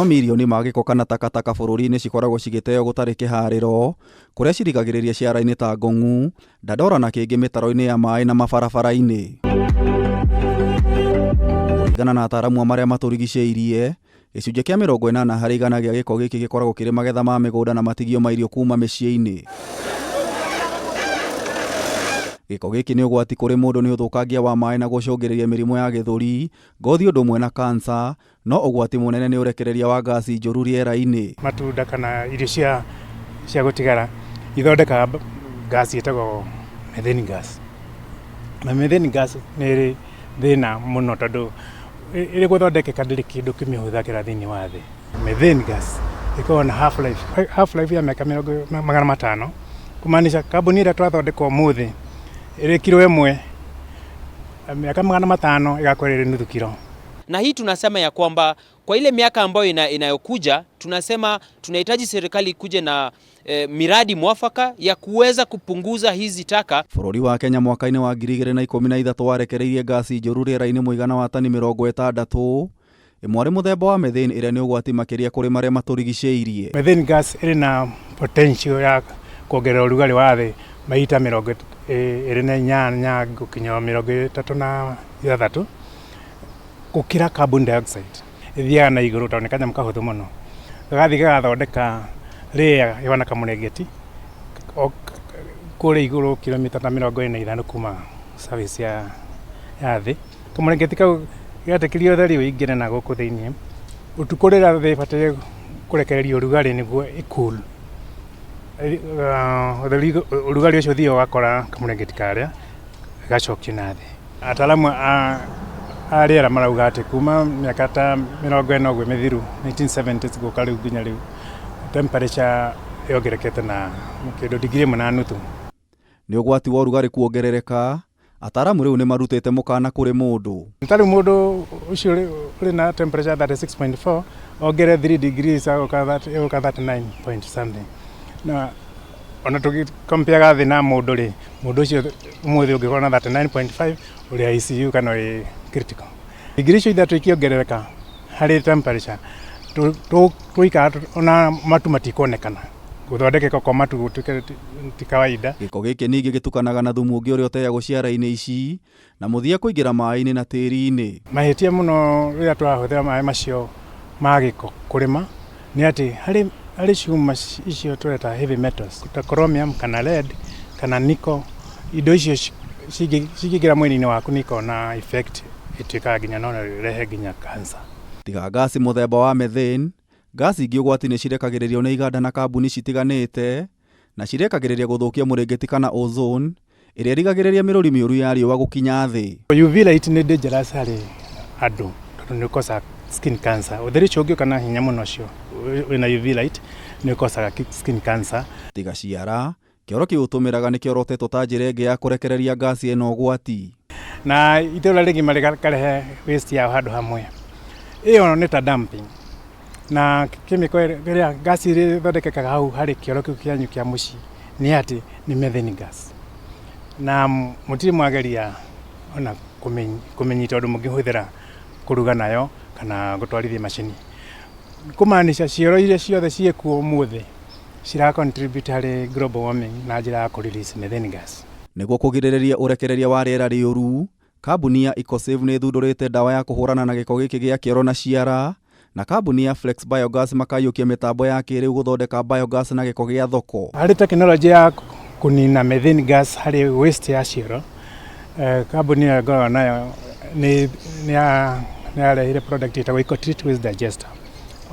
Mamirioni ma gĩko kana takataka bũrũri-inĩ cikoragwo cigĩteo gũtarĩ kĩharĩro, kũrĩa cirigagĩrĩria ciara-inĩ ta Ngong'u, Dandora na kĩngĩ mĩtaro-inĩ ya maĩ na mabarabara-inĩ. Kũringana na ataaramu a marĩa matũrigicĩirie, gĩcunjĩ kĩa 80% gĩa gĩko gĩkĩ gĩkoragwo kĩrĩ magetha ma mĩgũnda na matigio ma irio kuma mĩciĩ-inĩ. Gĩko gĩkĩ nĩ ũgwati kũrĩ mũndũ nĩ ũthũkangia wa maĩ na gũcũngĩrĩria mĩrimũ ya gĩthũri, ngothi ũndũ ũmwe na kansa, no ũgwati mũnene nĩ ũrekereria wa ngasi njũru rĩera-inĩ. Matunda kana irio cia gũtigara ithondekaga gas ĩtagwo methane gas. Na methane gas nĩ ĩrĩ thĩna mũno tondũ ĩrĩ gũthondekeka ndĩrĩ kĩndũ kĩmĩhũthagĩra thĩinĩ wa thĩ. Methane gas ĩkoragwo na half life, half life ya mĩaka 500, kumaanisha kambuni ĩrĩa twathondeka ũmũthĩ ĩrĩ kiro 1 mĩaka 500 ĩgakorwo ĩrĩ nuthu kiro. Na hii tunasema ya kwamba kwa ile miaka ambayo inayokuja tunasema tunahitaji serikali ikuje na miradi mwafaka ya kuweza kupunguza hizi taka. Bũrũri wa Kenya mwaka-inĩ wa 2013 warekereirie ngasi njũru rĩera-inĩ mũigana wa tani 60, ĩmwe arĩ mũthemba wa methane ĩrĩa nĩ ũgwati makĩria kũrĩ marĩa matũrigicĩirie. Methane gas ĩrĩ na potential ya kuongerera ũrugarĩ wa thĩ maita 28 gũkinya 36 gũkĩra carbon dioxide. Ĩthiaga na igũrũ tondũ nĩ kanyamũ kahũthũ mũno, gagathiĩ gagathondeka layer ĩhana kamũrengeti kũrĩa igũrũ kilomita ta 45 kuma surface ya thĩ. Kamũrengeti kau getĩkĩria ũtheri ũingĩre na gũkũ thĩinĩ. Ũtukũ rĩrĩa thĩ ĩbataire kũrekereria ũrugarĩ nĩguo ĩ cool, ũrugarĩ ũcio ũthiaga ũgakora kamũrengeti karĩa gacokio na thĩ. Ataaramu a rĩera marauga atĩ kuma mĩaka ta 40 ũguo mĩthiru 1970s gũka rĩu nginya rĩu temperature yongererekete na kĩndũ digiri 1.5. Nĩ ũgwati wa ũrugarĩ kuongerereka, ataaramu rĩu nĩ marutĩte mũkana kũrĩ mũndũ. Ta rĩu mũndũ ũcio ũrĩ na temperature 36.4 ongere 3 degrees agũka 39 point something. Na ona tũgĩkompeaga thĩ na mũndũ rĩ, mũndũ ũcio ũmũthĩ ũngĩkorwo na 39.5 ũrĩ ICU kana ũrĩ critical. Digiri icio ithatũ ikĩongerereka harĩ temperature tũikara ona matu matikuonekana, gũthondekeka kwa matu gũtuĩke ti kawaida. Gĩko gĩkĩ ningĩ gĩtukanaga na thumu ũngĩ ũrĩa ũteagwo ciara-inĩ ici na mũthia kũingĩra maĩ-inĩ na tĩri-inĩ. Mahĩtia mũno rĩrĩa tũrahũthĩra maĩ macio ma gĩko kũrĩma nĩ atĩ harĩ cuma icio tũreta heavy metals ta chromium kana lead kana nickel, indo icio cingĩingĩra mwĩrĩ-inĩ waku nĩ ikoragwo na effect ĩtuĩkaga nginya no ĩrehe nginya cancer. Tiga ngasi mũthemba wa methane, ngasi ingĩ ũgwati nĩ cirekagĩrĩrio nĩ iganda na kambuni citiganĩte na cirekagĩrĩria gũthũkia mũrĩngĩti kana ozone ĩrĩa ĩrigagĩrĩria mĩrũri mĩũru ya riũa gũkinya thĩ. UV light nĩ dangerous harĩ andũ tondũ nĩ ũkosaga skin cancer. Ũtheri ũcio ũngĩũka na hinya mũno ũcio wĩna UV light nĩ ũkosaga skin cancer. Tiga ciara, kĩoro kĩu ũtũmĩraga nĩ kĩorotetwo ta njĩra ĩngĩ ya kũrekereria ngasi ĩno ũgwati. Na itũra rĩngĩ marĩkarehe waste yao handũ hamwe, ĩyo nĩ ta dumping. Na chemical ĩrĩa gas ĩrĩa ĩthondekekaga hau harĩ kĩoro kĩu kĩanyu kĩa mũciĩ nĩ atĩ nĩ methane gas. Na mũtirĩ mwageria ona kũmĩnyita ũndũ mũngĩhũthĩra kũruga nayo kana gũtwarithia macini. Kũmaanisha cioro iria ciothe ciĩkuo ũmũthĩ cira contribute harĩ global warming na njĩra ya kũ release methane gas. Nĩguo kũgirĩrĩria ũrekereria wa rĩera rĩũru, kambuni ya Ecosave nĩ ĩthundũrĩte ndawa ya kũhũrana na gĩko gĩkĩ gĩa kĩoro na ciara, na kambuni ya Flex Biogas makaiyũkia mĩtambo ya kĩrĩu gũthondeka biogas na gĩko gĩa thoko. Harĩ tekinoronjĩ ya kũnina methane gas harĩ waste ya cioro, kambuni ĩyo ngoragwo nayo nĩ yarehire product ĩtagwo EcoTreat Waste Digester,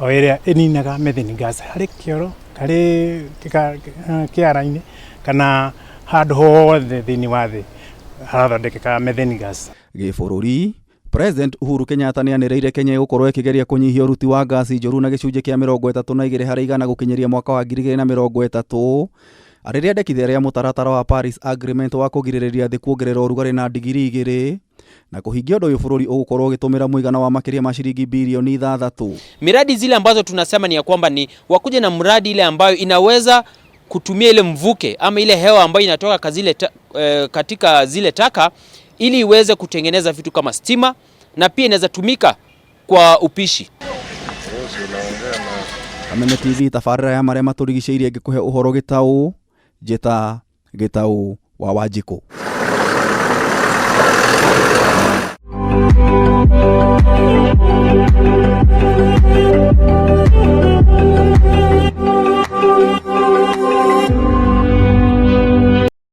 o ĩrĩa ĩninaga methane gas harĩ kĩoro, harĩ kĩara-inĩ kana handũ hothe thĩinĩ wa thĩ harathondekeka methane gas. Gĩbũrũri, President Uhuru Kenyatta nĩanĩrĩire Kenya ĩgũkorwo ĩkĩgeria kũnyihia ũruti wa ngasi njũru na gĩcunjĩ kĩa 32% gũkinyĩria mwaka wa 2030, arĩ rĩandĩkithia rĩa mũtaratara wa Paris Agreement wa kũgirĩrĩria thĩ kuongerera ũrugarĩ na digiri 2, na kũhingia ũndũ ũyũ bũrũri ũgũkorwo ũgĩtũmĩra mũigana wa makĩria ma ciringi bilioni 6. Miradi zile ambazo tunasema ni ya kwamba ni wakuje na mradi ile ambayo inaweza kutumia ile mvuke ama ile hewa ambayo inatoka katika zile taka ili iweze kutengeneza vitu kama stima na pia inaweza tumika kwa upishi. Kameme TV tabarĩra ya marĩa matũrigicĩirie ngĩkũhe ũhoro gĩtaũ njĩta gĩtaũ wa Wanjikũ.